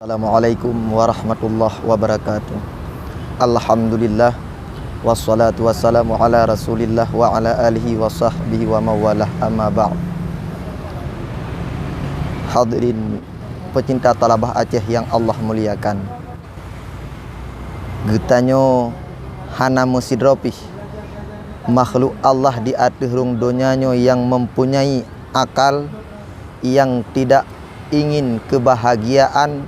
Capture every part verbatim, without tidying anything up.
Assalamualaikum warahmatullahi wabarakatuh. Alhamdulillah, wassalatu wassalamu ala Rasulillah wa ala alihi wa sahbihi wa mawalah, amma ba'd. Hadirin pecinta Thalabah Aceh yang Allah muliakan. Geutanyoe hana meusidroe pih makhluk Allah di ateueh rhueng donya nyoe nyang mempunyai akal, yang tidak ingin kebahagiaan,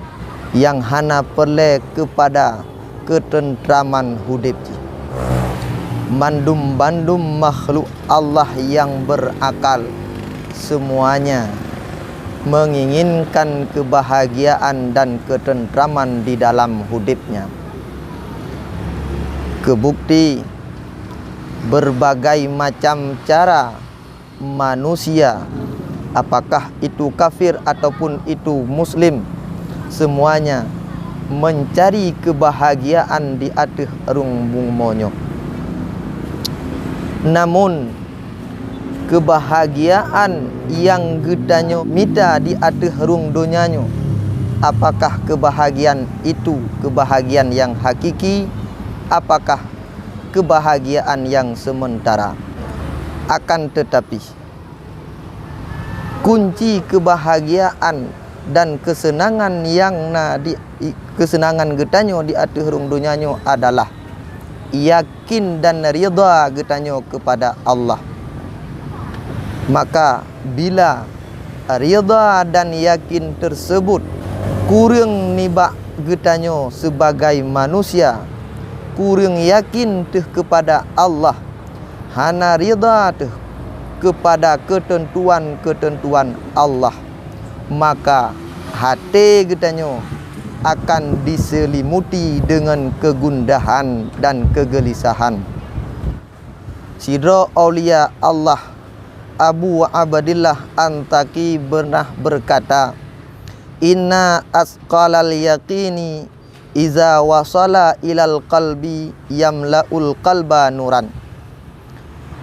yang hana peureulée keupada keuteuntraman udeb jih. Mandum-bandum makhluk Allah yang berakal, semuanya menginginkan kebahagiaan dan ketentraman di dalam udeb nyan. Keubukti, berbagai macam cara manusia, apakah itu kafir ataupun itu muslim, semuanya mencari kebahagiaan di ateueh rhueng bumoe nyoe. Namun, kebahagiaan nyang geutanyoe mita di ateueh rhueng donya nyoe, apakah kebahagiaan itu kebahagiaan nyang hakiki, apakah kebahagiaan nyang sementara? Akan tetapi, kunci kebahagiaan dan kesenangan nyang na di, kesenangan geutanyoe di ateueh rhueng donya nyoe adalah yakin dan ridha geutanyoe keupada Allah. Maka, bila ridha dan yakin teusebut kureueng nibak geutanyoe sibagai manusia, kureueng yakin teuh keupada Allah, hana ridha teuh keupada keuteuntuan-keuteuntuan Allah, maka até geutanyoe akan diseulimuti deungon keugundahan dan keugeulisahan. Sidroe aulia Allah, Abu Abdillah Antaki, beunah beukata, "Inna asqalal yaqini iza wasala ilal qalbi yamla'ul qalba nuran,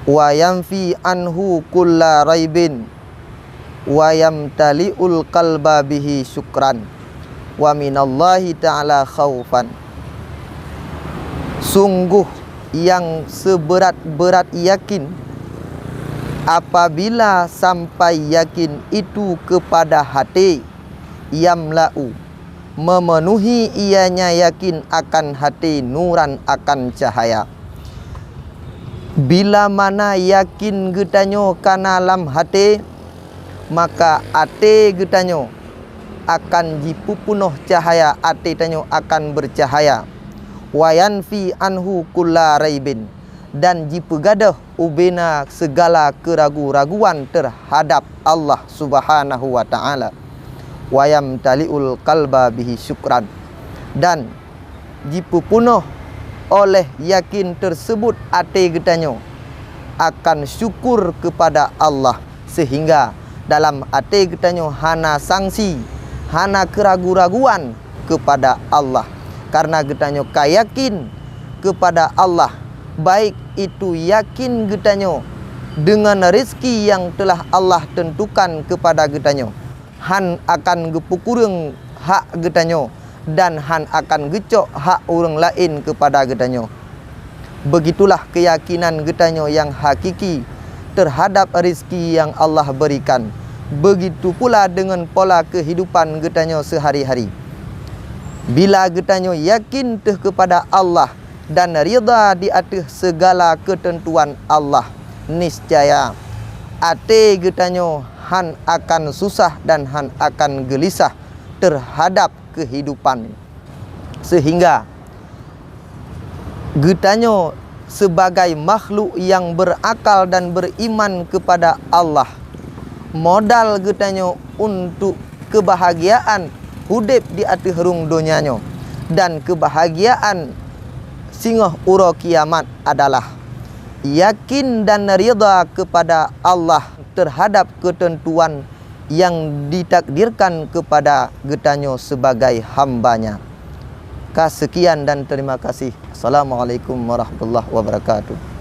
wa yanfi anhu kulla raibin, wa yamtali'ul qalba bihi syukran, wa minallahi ta'ala khaufan." Sungguh nyang seubeurat-beurat yakin, apabila sampai yakin itu keupada até, yamla'u, meumeunuhi ianya yakin akan até nuran, akan cahaya. Bila mana yakin geutanyoe kana lam até, maka até geutanyoe akan jipeupunoh cahaya, até tanyoe akan beucahaya. Wa yanfi anhu kulla raibin, dan jipeugadôh ubena seugala keuragu-raguan teuhadab Allah Subhanahu wa Ta'ala. Wa yamtali'ul qalba bihi syukran, dan jipeupunoh oleh yakin teusebut até geutanyoe akan syukur keupada Allah, seuhingga dalam até geutanyoe hana sangsi, hana keuragu-raguan keupada Allah, kareuna geutanyoe ka yakin keupada Allah, baik itu yakin geutanyoe deungon rezeki nyang teulah Allah teuntukan keupada geutanyoe, hán akan geupeukureueng hak geutanyoe dan hán akan geucok hak ureuëng laén keupada geutanyoe. Beugitulah keuyakinan geutanyoe nyang hakiki teuhadab rezeki nyang Allah beurikan. Beugitu pula deungon pola keuhidupan geutanyoe seuhari-hari. Bila geutanyoe yakin teuh keupada Allah dan ridha di ateueh seugala keuteuntuan Allah, niscaya até geutanyoe hán akan susah dan hán akan geulisah teuhadab keuhidupan. Seuhingga geutanyoe seubagai makhluk nyang beurakal dan beuriman keupada Allah, modal geutanyoe untuk keubahagiaan udeb di ateueh rhueng donya nyoe dan keubahagiaan singoh uroe kiamat adalah yakin dan ridha keupada Allah teuhadab keuteuntuan nyang ditakdirkan keupada geutanyoe seubagai hamba-Nya. Ka seukian dan terima kasih. Assalamualaikum warahmatullahi wabarakatuh.